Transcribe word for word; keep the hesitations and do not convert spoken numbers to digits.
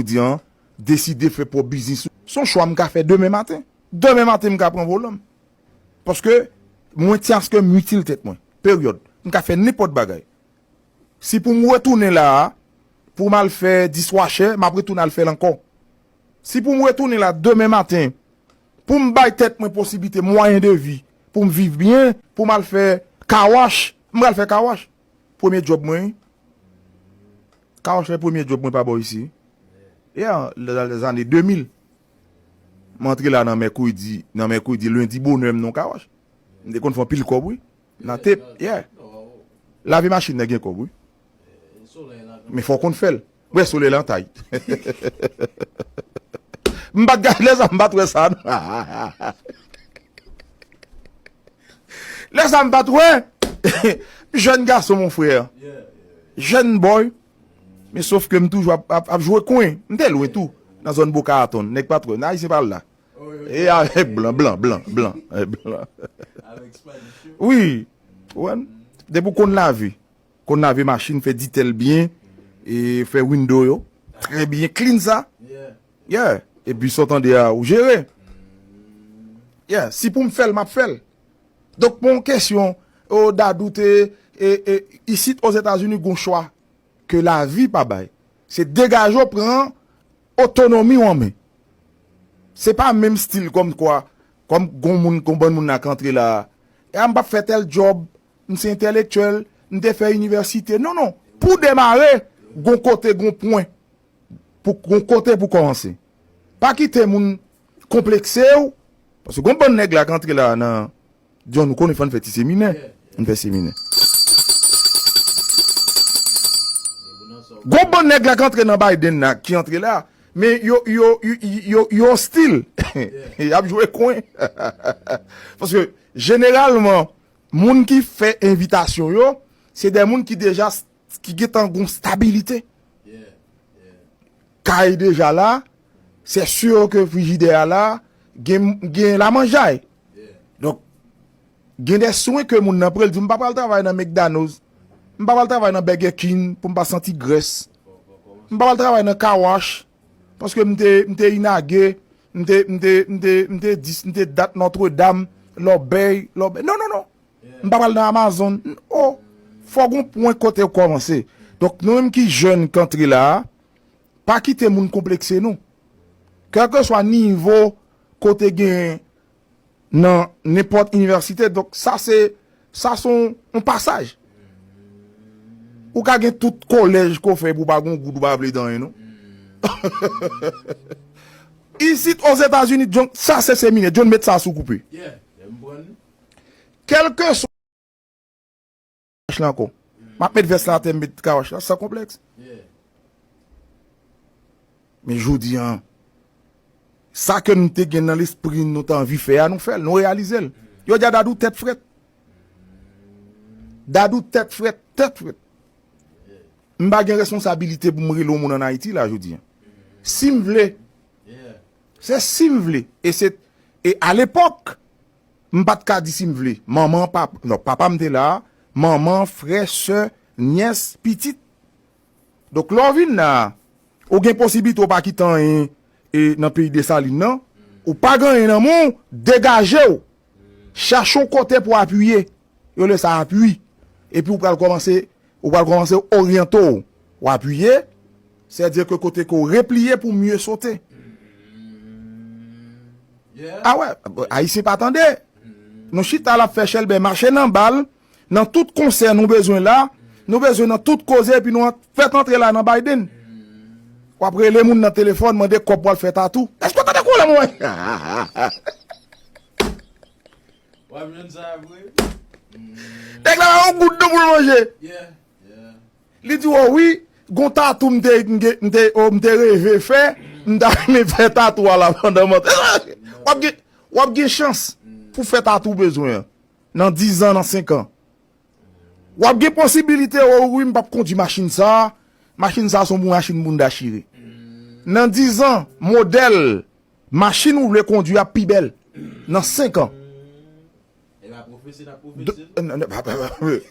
Di an, deside fè pwòp biznis ou. Se yon chwa m ka fè demen maten. Demen maten, m ka pran volan m. Paske mwen ti aske m itil tèt mwen. Peryòd. M ka fè nenpòt bagay. Si pou m retounen la a, pou m al fè dishwasher, m ap retounen al fè l ankò. Si pou m retounen la demen maten, pou m bay tèt mwen posiblite, mwayen de vi, pou m viv byen, pou m al fè car wash, m pral fè car wash. Premye djòb mwen, wi. Car wash se premye djòb mwen pa bò isi. Yeah, nan lèzane de mil. M antre la nan mèkredi, nan mèkredi, lendi bonè m nan car wash. M te konn fè anpil kòb, wi. Nan tep, yeah. Lave machin nan gen kòb, wi. Men fò w konn fè l. Wè solèy lan tay. M pa t gade lè sa, m pa t wè sa, non. Lè sa, m pa t wè. Jèn gason, mon frè. Jèn boy. Men sof ke m toujou ap, ap, ap jwe kwen. M te lwen tou. Nan zòn Boca Raton. Nèg pa t wè. Nan Ayisyen pa la. E avèk blan, blan, blan, blan. E blan. Wi. Ou wè? Depi w konn lave. Konn lave machin, fè ditèl byen, e fè window yo trè byen, clean sa. Yeah. Epi sa w tande a, ou jere. Yeah, si pou m fè l, m ap fè l. Donk, pa yon kesyon, o, Dadou te, e, e, isit Ozetazini, gon chwa ke lavi pa bay. Se degaje w, pran otonomi w an men. Se pa menm stil kòmkwa, kòm gon moun, gon bann moun la k antre la a. E a m p ap fè tèl djòb, m se entèlektyèl, m te fè inivèsite. Non, non. Pou demare, gon kote, gon pwen. Pou, gon kote pou kòmanse. Pa kite moun konplekse w. Paske gon bann nèg la k antre la nan John, ou konnen fò n fè ti seminè. N fè seminè. Gon bann nèg la k antre nan Biden la, ki antre la, men yo, yo, yo, yo, yo ostil. Y ap jwe kwen. Paske, jeneralman, moun ki fè envitasyon yo, se de moun ki deja s-, ki gentan gon stabilite. Kay deja la, se si ke frijidè a la, gen, gen lamanjay. Donk, gen de swen ke moun nan pran, l di, "M pa pral travay nan McDonald's, m pa pral travay nan Burger King pou m pa santi grès, m pa pral travay nan car wash, paske m te, m te inage, m te, m te, m te, m te dis, m te dat Notre Dame, lòbèy, lòbèy." Non, non, non. M pa pral nan Amazon. O, fò gon pwen kote w kòmanse. Donk, nou menm ki jèn k antre la a, pa kite moun konplekse nou. Kèlkeswa nivo kote gen nan nenpòt inivèsite, donk sa se, sa se yon, yon pasaj. Ou ka gen tout kolèj ke w fè epi w pa gen yon goud, ou pa vle di anyen, non. Isit Ozetazini, John, sa se seminè. John, met sa sou koupe. Kèlkeswa ach la ankò. M ap met vès la atè, m met car wash la, san konplèks. Men jodi a, sa ke nou te gen nan lespri n, nou te anvi fè a, nou fè l, nou reyalize l. Yo di a Dadou tèt frèt. Dadou tèt frèt, tèt frèt. M pa gen responsabilite pou m rele yon moun ann Ayiti la jodi a. Si m vle, se si m vle. E se, e alepòk, m pa t ka di si m vle. Manman, pap-, non, papa m te la, manman, frè, sè, nyès, pitit. Donk, lè w vin la, ou gen posiblite ou pa kite anyen, e, nan peyi Desalin nan, ou pa gen anyen nan men w, degaje w. Chache yon kote pou apiye. Yo rele sa apui. Epi ou pral kòmanse, ou pral kòmanse oryante w. Ou apiye, sètadi ke kote ke w repliye pou mye sote. A wè, Ayisyen pa tande. Nou chita la ap fè chèlbè mache nan bal, nan tout konsè nou bezwen la, nou bezwen nan tout koze, epi nou an-, fèt antre la nan Biden. W ap rele moun nan telefòn, mande kòb pou al fè tatou. Èske w tande kolè mwen? W ap jwenn sa vre. Nèg la pa yon goud non pou l manje. Li di, "O wi, gon tatou m te, m te, m te, o, m te reve fè, m ta renmen fè tatou a la pandan m antre." W ap gen, w ap gen chans pou fè tatou w bezwen an. Nan diz an, nan senk an. W ap gen posibilite, o wi, m p ap kondwi machin sa. Machin sa se yon machin bounda chire. Nan diz an, modèl machin ou vle kondwi ap pi bèl. Nan senk an. E pa pwofese n ap pwofese.